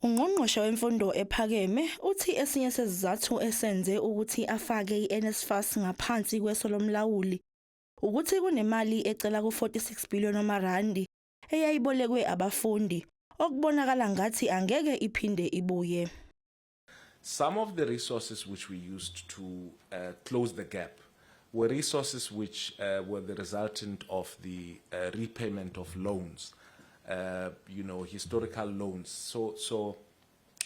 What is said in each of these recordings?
Ungqongqoshe wemfundo ephakeme uthi esinye sezizathu esenze ukuthi afake iNSFAS ngaphansi kweso lomlawuli ukuthi kunemali ecela ku-46 billion wamarandi eyayibolekwe abafundi okubonakala ngathi angeke iphinde ibuye. Some of the resources which we used to close the gap were resources which were the resultant of the repayment of loans, historical loans. So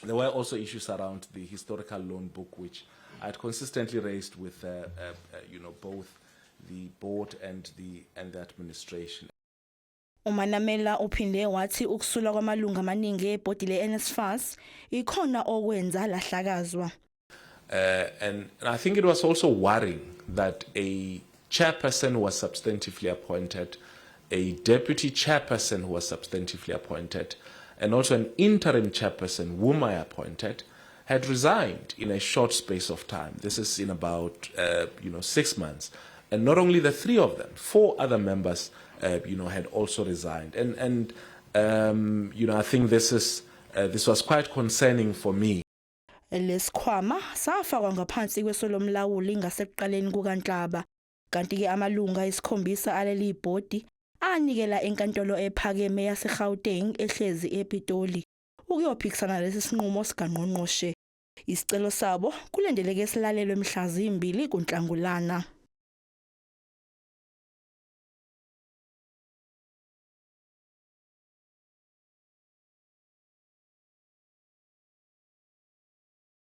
there were also issues around the historical loan book, which I had consistently raised with both the board and the administration. UManamela uphinde wathi ukusula kwamalungu amaningi ebhodi leNSFAS ikhona okwenza lahlakazwa. And I think it was also worrying that a chairperson was substantively appointed, a deputy chairperson who was substantively appointed, and also an interim chairperson whom I appointed had resigned in a short space of time. This is in about 6 months, and not only the three of them, four other members had also resigned. And I think this was quite concerning for me. Lesikhwama safakwa ngaphansi kweso lomlawuli ngasekuqaleni kukaNhlaba, kanti ke amalunga ayisikhombisa aleli bhodi anikela enkantolo ephakeme yaseGauteng ehlezi ePitoli ukuyophikisana lesi sinqumo sikangqongqoshe. Isicelo sabo kulindeleke silalelwe mhla zimbili kuNhlangulana.